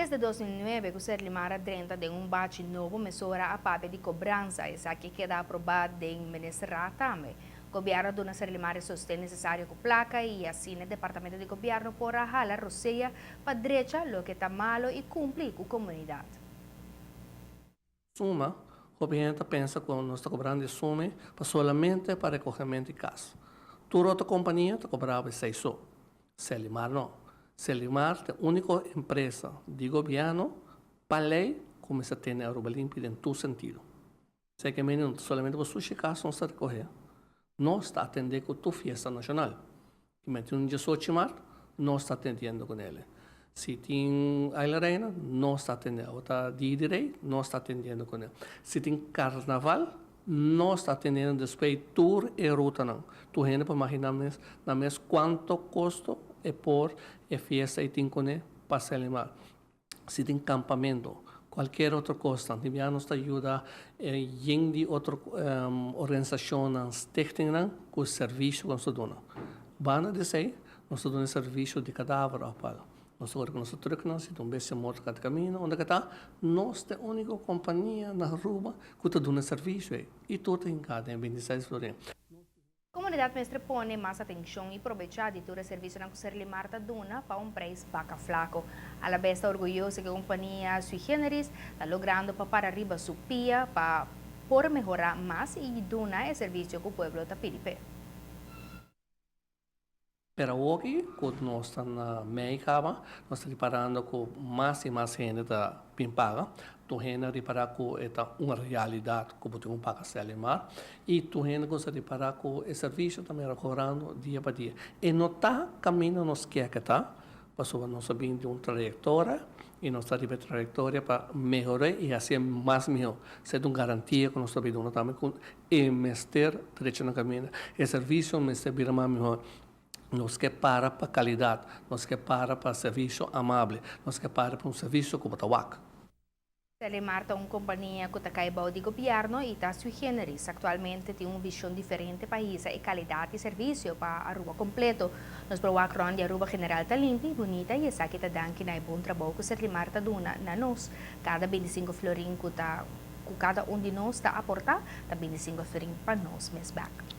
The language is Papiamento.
Desde 2009 cu Serlimar a drenta den un bachi nobo, mesora a papia di cobransa. Esaki a keda aproba den Ministerraad tambe. Gobierno a duna Serlimar e sosten necesario cu placa y asina e departamento di gobierno por a hala rosea pa drecha loke ta malo y cumpli cu comunidad. Suma, hopi hende ta pensa ku nos ta kobrando e suma pa solamente pa rekohementu di kas. Tur otro kompania ta kobra esei so. Serlimar no. Serlimar ta e úniko empresa di gobièrnu pa lei ku mester tene Aruba limpi den tur sentido. Esei ke mende no ta solamente pa sushi kas nos ta rekohé. Nos ta atendé ku tur fiesta nashonal. Ki mester tin un diesocho mart, nos ta atendiendo ku nele. Si tin Aila Reina, nos ta atendé. Awo ta Dia di Rei, nos ta atendiendo ku nel. Si tin Karnaval, nos ta atendiendo despues tur e rutanan. Tur hende por imaginá mes nan mes kuanto kosto e por e fiesta ei tin kuné pa Selimar. Si tin campamento, cualkier otro cosnan, tin bia nos ta yuda yen di otro organisacionnan, stichtingnan cu servicio cu nos ta duna. Banda di esey, nos ta duna e servicio di cadaver afval. Nos ta ora cu nos ta trucknan, si ta un bestia morto cata camino, unda cu ta, nos ta e unico compania na Aruba cu ta duna e servicio ey y tur ta hinca den 26 florin. Comunidad mester pone mas atencion y probecha di tur e servicionan cu Serlimar ta duna pa un prijs baca flaco. Alabes ta orguyoso cu e compania sui generis ta logrando pa para riba su pia pa por mehora mas y duna e servicio cu pueblo ta pidi p'e. Pero awoki ku nos ta na mei kaba, nos ta riparando ku mas i mas hende ta bin paga. Tur hende a ripará ku e ta un realidat ku bo tin ku paga Selimar. I tur hende ku sa ripará ku e servisio ta mira mehorando dia pa dia. E no ta kaminda nos kier ke ta, pasobra nos a bin di un trayektoria i nos ta riba e trayektoria pa mehor'é i hasié mas mihó. Esei ta un garantia ku nos ta bin duna tambe ku E mester drecha na kaminda. E servisio mester bira mas mihor. Nos ke para pa kalidat. Nos ke para pa servisio amable. Nos ke para pa un servisio ku bo ta wak. Telemar ta un kompania ku ta kai bou di gobièrnu i ta sui generis. Aktualmente tin un vishon diferente pa hisa e kalidat di servisio pa Aruba kompleto. Nos por wak rònt di Aruba general ta limpi, bunita i esaki ta danki na e bon trabou ku Serlimar ta duna na nos. Kada 25 florin ku ta. Ku kada un di nos ta aportá, ta bini 5 florin pa nos mes bèk.